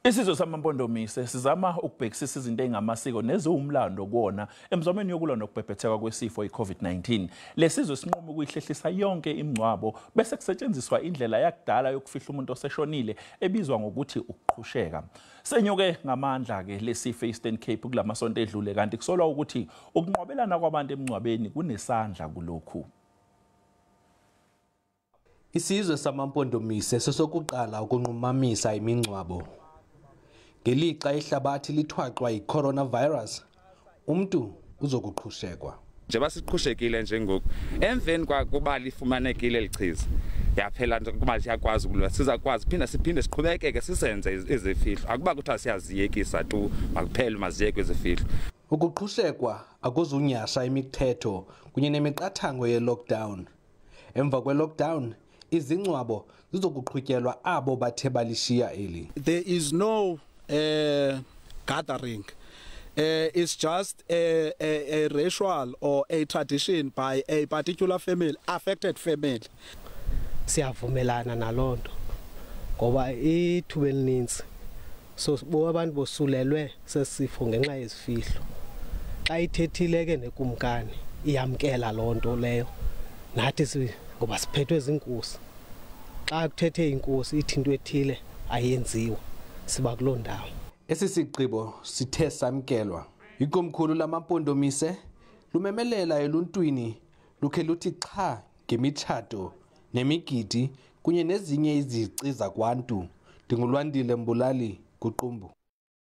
Isizwe samaMpondomise sizama ukubhekisisa izinto ezingamasiko neziwumlando kuwona emzamweni yokulwa nokubhebhetheka kwesifo i-COVID-19. Lesizwe sinqume ukuyihlehlisa yonke imingcwabo bese kusetshenziswa indlela yakudala yokufihla umuntu oseshonile ebizwa ngokuthi ukuqhusheka. Senyuke ngamandla-ke lesifo e-Eastern Cape kulamasonto edlule, kanti kusolwa ukuthi ukunqwabelana kwabantu emngcwabeni kunesandla kulokhu. Isizwe samaMpondomise sesokuqala ukunqumamisa imingcwabo. Ngelixa ihlabathi lithwaxwa yi-coronavirus, umntu uzokuqhushekwa. Njengoba siqhushekile njengoku, emveni kwakuba lifumanekile elichiza, yaphela nto kuba siyakwazi ukulwa, sizakwazi phinda siphinde siqhubekeke sisenze izifihlo. Akuba kuthiwa siyaziyekisa tu, makuphele maziyekwe izifihlo. Ukuqhushekwa akuzunyasha imithetho kunye nemiqathango ye-lockdown. Emva kwe-lockdown, izingcwabo zizokuqhutyelwa abo bathe balishiya eli. There is no gathering. It's just a ritual or a tradition by a particular family, affected family. Siyavumelana nalonto ngoba ithuba elininzi so bo abantu bosulelwe sesifo ngenxa yezifihlo. Xa ithethile ke nekumkani iyamkela lonto leyo, nathi ngoba siphethwe zinkosi. Xa kuthethe inkosi ithi into ethile ayenziwa, siba kuloo ndawo. Esi sigqibo sithe samkelwa ikomkhulu lamaMpondomise lumemelela eluntwini lukhe luthi xha ngemitshato nemigidi kunye nezinye izici zakwantu. Ndingulwandile Mbulali kuQumbu.